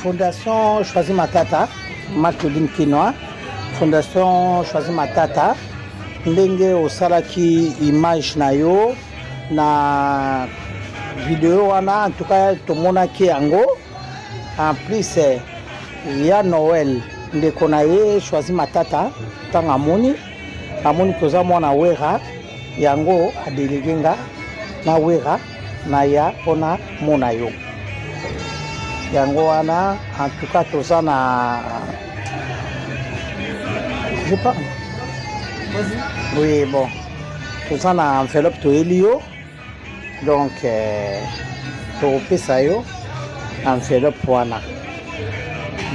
Fondation Choisi Matata, Maqueline Kinois, Fondation Choisi Matata, ndenge osalaki image na yo na video wana, en tout cas tomonaki yango. En plus ya Noël ndeko na ye Choisi Matata ntango amoni amoni koza mwana Wera, yango adelege nga na Wera na ya mpona mona yo. Yango wana en tout cas toza na je parle. Oui, bon, toza na enveloppe toyeli yo, donc tokopesa yo enveloppe wana.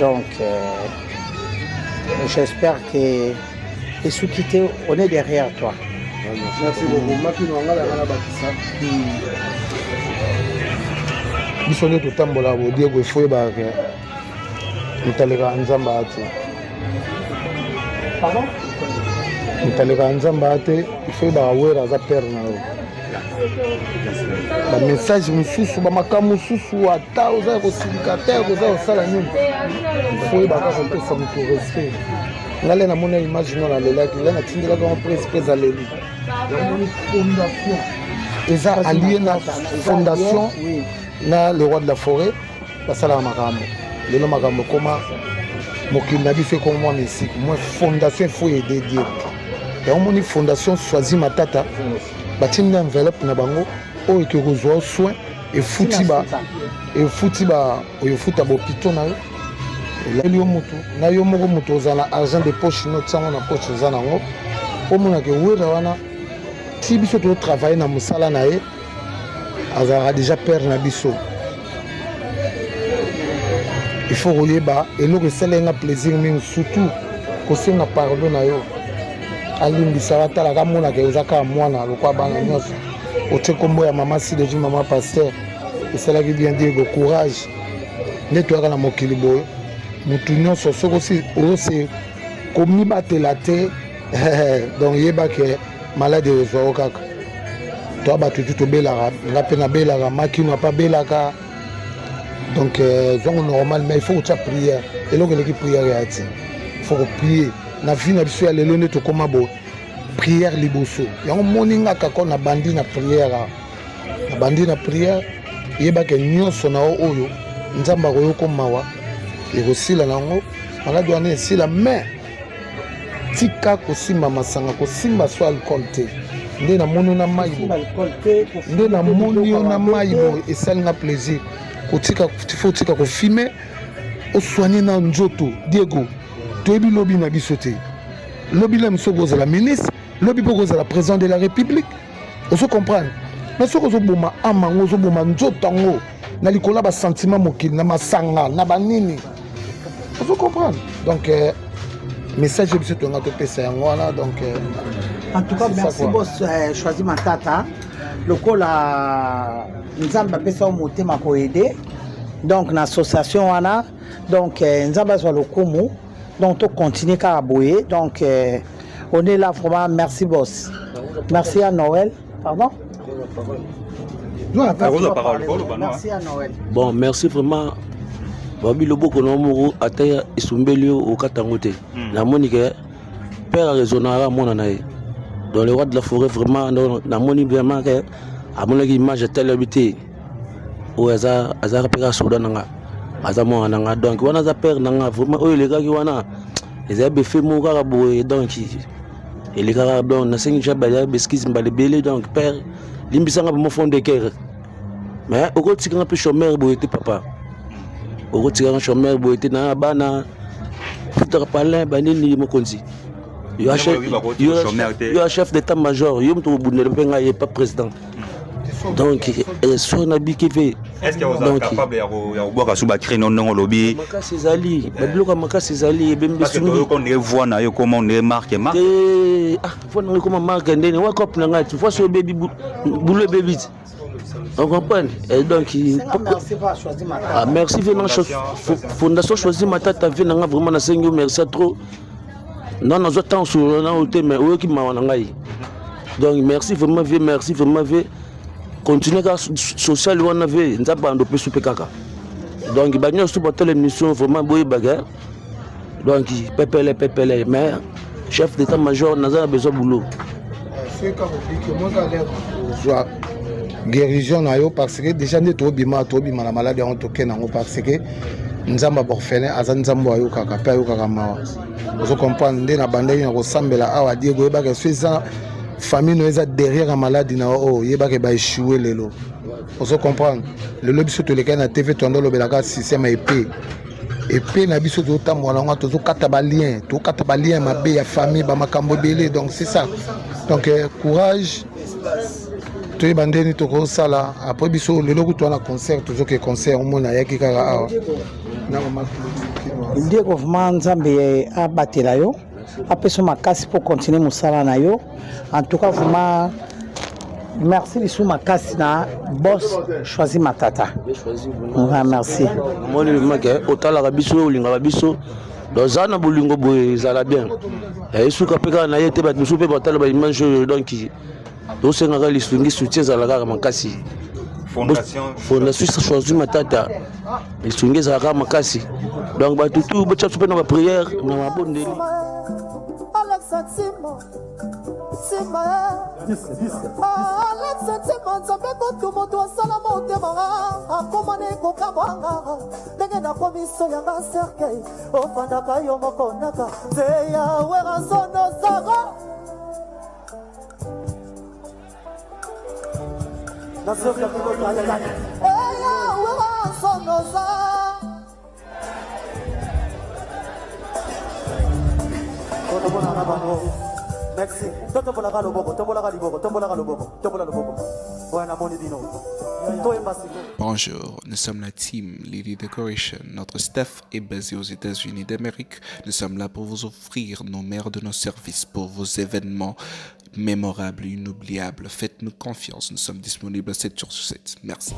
Donc j'espère que esuki te, on est derrière toi. Merci beaucoup. Makino ngala ngala bakisa. Biso nde totambola bo Diego efo yebaka ke moto alekaka Nzambe aya te. Pardon? Moto alekaka Nzambe aya te, ifo yebaka Wera aza père na yo. Ba message mosusu, ba makambo mosusu, ata oza ya kosilika te, oza kosala nini, ifo yebaka kopesa moto respect. Ngai le namoni image no nalelaki, ngai natindelaki yango presse, presse aleli. Yango fondation eza allié na fondation na le roi de la forêt, basalaka makambo lelo, makambo ekoma mokili na biso ekoma mwa misiki mwa fondation efo aider Dieu. Yango moni fondation Choisi Matata batindi enveloppe na bango oyo eke kozwa soin, efuti ba efuti ba oyo efuta bopito na yo, elali yo mutu na yo moko, mutu ozala na argent de poche no tiango na poche oza nango mpo omonaka ewera wana. Ti biso totravaille na mosala na ye, azalaka déjà père na biso. Il faut koyeba eloko esala nga plaisir mingi, surtout kosenga pardon na yo, alimbisaka, atalaka, amonaka oza kaka mwana lokwa bana nyonso. Otie nkombo ya mama Sideji, mama pasteur, esalaki bien. Diego, courage. Nde toyaka na mokili boye, motu nyonso soki ose komibatela te, donc yeba ke maladi ekozwa yo kaka. Toa bato tu tobelaka, nga mpe nabelaka, Makino apa abelaka, donc zwango normal. Mais il faut kotia prière, eloko eleki prière ya ti, il faut koprier na vie na biso ya lelo nde tokóma boye, prière liboso. Yango moni nga kaka na bandi na prière, na bandi na prière, yebake nyonso na yo oyo Nzambe akoyoka mawa, ekosila nango maladi wana esila. Mais tika kosimba masanga, kosimba so alcool te. Nde namoni na mai, nde namoni yo na mai boye, esali nga plaisir. Kotika, faut tika kofumer, osoigne na nzoto. Diego, toyebi lobi na biso te. Lobi na biso kozala ministre, lobi mpo kozala président de la République, ozo comprendre? Mais soki ozoboma ama yango, ozoboma nzoto yango na likolo ya basentiment mokili, na masanga na banini, ozo comprendre? Donc message biso tonga topesa yango wana. Donc en tout cas merci boss Choisi Matata, lokola Nzambe apesa yo motema koaider donc na association wana. Donc Nzambe azwa lokumu, donc to continuer kaka boye. Donc on est là vraiment. Merci boss, merci à Noël. Pardon. Merci à Noël. Bon, merci vraiment. Babi loboko na moko ata esumbeli yo okata yango te. Namoni ke père araisonnaka mwana na ye. Donc le roi de la forêt, vraiment namoni vraiment ke amonaki image atali te oyo aza azalaka mpe kaka soda na nga, aza mwana na nga, donc wana aza père na nga vraiment. Oyo elekaki wana ezali befe moko kaka boye, donc elekaka. Donc nasengi ja baya baexcuse mbala ebele. Donc père, limbisanga vraiment fond de cœur, mais okotikanga mpe chômeur boye te. Papa, okotikanga chômeur boye te na bana futaka palin banini. Mokonzi, yo chef d'état major, yo moto kobundela mpe ngai ye pas président. Donc so nabiki mpe. Donc capable ya kobwaka su bacri no ndenge olobi? Makasi ezali, babiloko ya makasi ezali ebembe. Sungi voix na yo koma ondire marque marque. Ah, voix na ngai ekoma marque ndeni wakop na ngai ti voix so ebebi, bulu ebebi ti on comprend. Et donc ah, merci ve fondation Choisi Matata, ve nanga vraiment nasengi yo merci trop. Non, nazwa temps sur na yo te, mais oyoki mawa na ngai. Donc merci vraiment ve, merci vraiment ve. Continue kaka social wana ve, Nzambe ando mpe supe kaka. Donc banyonso batala émission, vraiment boyebaka. Donc pepele pepele, mais chef d'état major naza na besoin boulot. Soki kaka obiki omoki alere kozwa guérison na yo, parce que déjà nde tobima tobima na maladi yango, tokende yango, parce que Nzambe ya baorphelin aza Nzambe oyo ayokaka mpe ayokaka mawa. Ozo comprendre nde na bandaki na kosambela awa. Diego, oyebaka so eza famille no eza derrière ya maladi na yo oyo, oyebaka baéchoué lelo. Ozo comprendre, lelo biso tolekaki na TV, toanda olobelaka système ya epe epe na biso, tozotambola nango, tozokata balien, tokata balien mabe ya famille, bamakambo ebele. Donc c'est ça. Donc courage, toyeba ndeni tokosala. Après biso lelo kutu wana concert, tozoke concert, omona ayaki kaka awa na mama. Diego, vraiment Nzambe abatela yo, apesa yo makasi mpo continue mosala na yo. En tout cas, vraiment merci lisusu makasi na boss Choisi Matata. Ouais, merci. Omoni vraiment ke otalaka biso, olingaka biso, donc za na bolingo boye ezala bien. Esuka mpe kaka na ye te, bato mosusu mpe batala baimage oyo. Donc tosengaka lisungi, soutien ezala kaka makasi. Fondation. Fondation Choisi Matata, lisungi ezala kaka makasi. Donc bato tu botya biso mpe na baprière, na mabondeli. Alexa Nsima Nsima, Alexa Nsima, Nzambe kutu moto asala motema akoma ne kokamwanga ndenge nakomi so yanga cercueil, ofandaka yo moko naka nzeya Werrason zara eya Werrason oza. Totombolaka bango, merci. Totombolaka loboko, tombolaka liboko, tombolaka loboko, tombola loboko. Oyo namoni bino, toyemba sikoyo. Bonjour, nous sommes la team Lily Decoration. Notre staff est basé aux États-Unis d'Amérique. Nous sommes là pour vous offrir nos meilleurs de nos services pour vos événements mémorables et inoubliables. Faites-nous confiance, nous sommes disponibles 7 jours sur 7. Merci.